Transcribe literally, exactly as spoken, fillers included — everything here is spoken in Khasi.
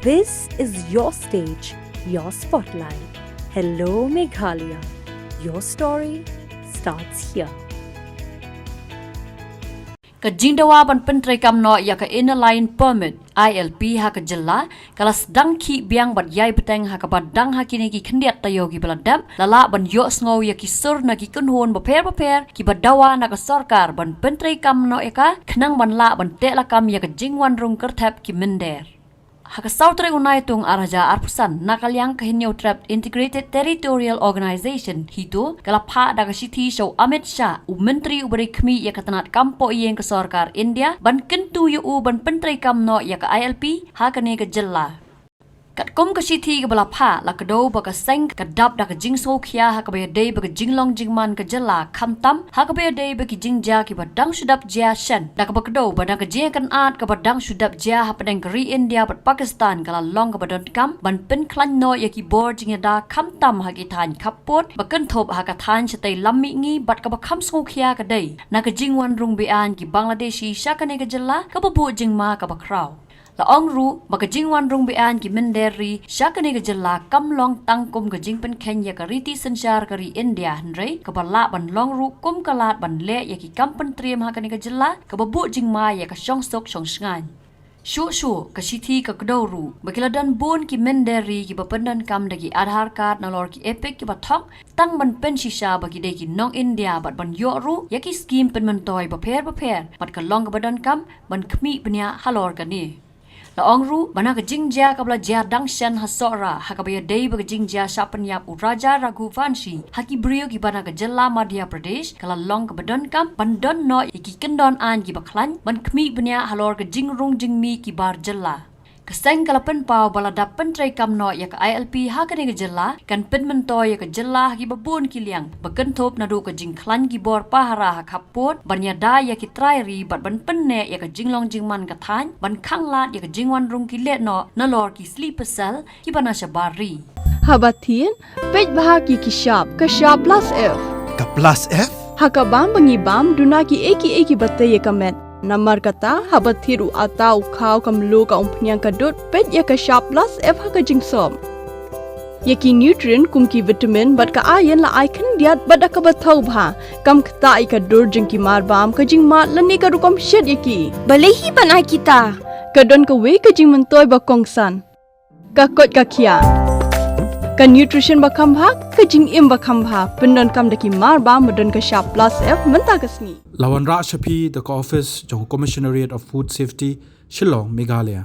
This is your stage, your spotlight. Hello, Meghalaya. Your story starts here. Ka jingdawa ban pyntreikam noh ïa ka Inner Line Permit, I L P, ha ka jylla, ka la sdang khih biang bad ïai bteng ha kaba dang ha kine ki khyndiat taïew kiba la dep, la lah ban ïohsngew ïa ki sur na ki kynhun bapher bapher kiba dawa na ka sorkar ban pyntreikam noh ïa ka, khnang ban lah ban teh lakam ïa ka jingwan rung kyrthep ki mynder. Ha ka saw tarik u Naitung ar hajar arphew san, na ka liang ka Hynñiewtrep Integrated Territorial Organization, HITO, ka la phah da ka shithi sha u Amit Shah, u Myntri uba dei khmih ïa ka tnat kam poh ïing ka sorkar India, ban kyntu ïa u ban pyntreikam noh ïa ka I L P ha kane ka jylla. Katkum ka shithi kaba la phah, la kdew ba ka seng ka dap da ka jingsngewkhia ha kaba ïadei bad ka jinglong jingman ka jylla, khamtam ha kaba ïadei bad ki jingjia kiba dang shu dap jia shen. Da kaba kdew ba na ka jingïakynad kaba dang shu dap jia hapdeng ka ri India bad Pakistan, ka la long kaba donkam ban pynkhlaiñ noh ïa ki bor jingïada, khamtam ha ki thaiñ khappud, ba kynthup ha ka thaiñ shatei lam mihngi, bad kaba kham sngewkhia ka dei na ka jingwan rung beaiñ ki Bangladeshi sha kane ka jylla, kaba buh jingma kaba khraw. La ong ruh ba ka jingwan rung beaiñ ki mynder ri sha kane ka jylla kam long tang kum ka jingpynkheiñ ïa ka riti synshar ka ri India, hynrei kaba lah ban long ruh kum ka lad ban leh ïa ki kam pyntriem ha kane ka jylla, kaba buh jingma ïa ka shongsuk shongshngaiñ. Shuh shuh, ka shithi ka kdew ruh ba ki la don bun ki mynder ri kiba pyndonkam da ki Aadhaar card nalor ki EPIC kiba thok, tang ban pynshisha ba ki dei ki nong India bad ban ïoh ruh ïa ki skim pynmyntoi bapher bapher, bad ka long kaba donkam ban khmih bniah halor kane. La ong ruh ba na ka jingjia kaba la jia dang shen ha Sohra, ha kaba ïadei bad ka jingjia shah pynïap u Raja Raghuvanshi ha ki briew kiba na ka jylla Madhya Pradesh, ka la long kaba donkam ban don noh ïa ki kyndon aiñ kiba khlaiñ ban khmih bniah halor ka jingrung jingmih ki bar jylla. Ka seng ka la pynpaw ba lada pyntreikam noh ïa ka I L P ha kane ka jylla, kan pynmyntoi ïa ka jylla ha kiba bun ki liang, ba kynthup naduh ka jingkhlaiñ ki bor pahara ha khappud, ban ïada ïa ki trai ri bad ban pynneh ïa ka jinglong jingman ka thaiñ, ban khanglad ïa ka jingwan rung ki lehnoh nalor ki sleeper cell kiba na shabar ri. Haba thied, peit bha ki ki shap, ka shap plus F. Ka plus F? Ha ka bam ba ngi bam, duna kiei kiei kiba tei ïa ka met. Namar kata, haba thied u atta, u khaw, ka mluh, ka umphniang, ka dud, peit ïa ka shap plus F ha ka jingsop. Ïa ki nutrient kum ki vitamin bad ka iron la ai khyndiat bad da kaba thaw bha. Kam ktah ïa ka dur jong ki mar bam, ka jingmad lane ka rukom shet ïa ki. Balei hi ban ai kita? Ka don kawei ka jingmyntoi ba kongsan. Ka koit ka khiah. Ka nutrition ba kham bha, ka jingim ba kham bha. Pyndonkam da ki mar bam ba don ka shap plus F mynta ka sngi. La wanrah sha phi da ka office jong u Commissionerate of Food Safety, Shillong, Meghalaya.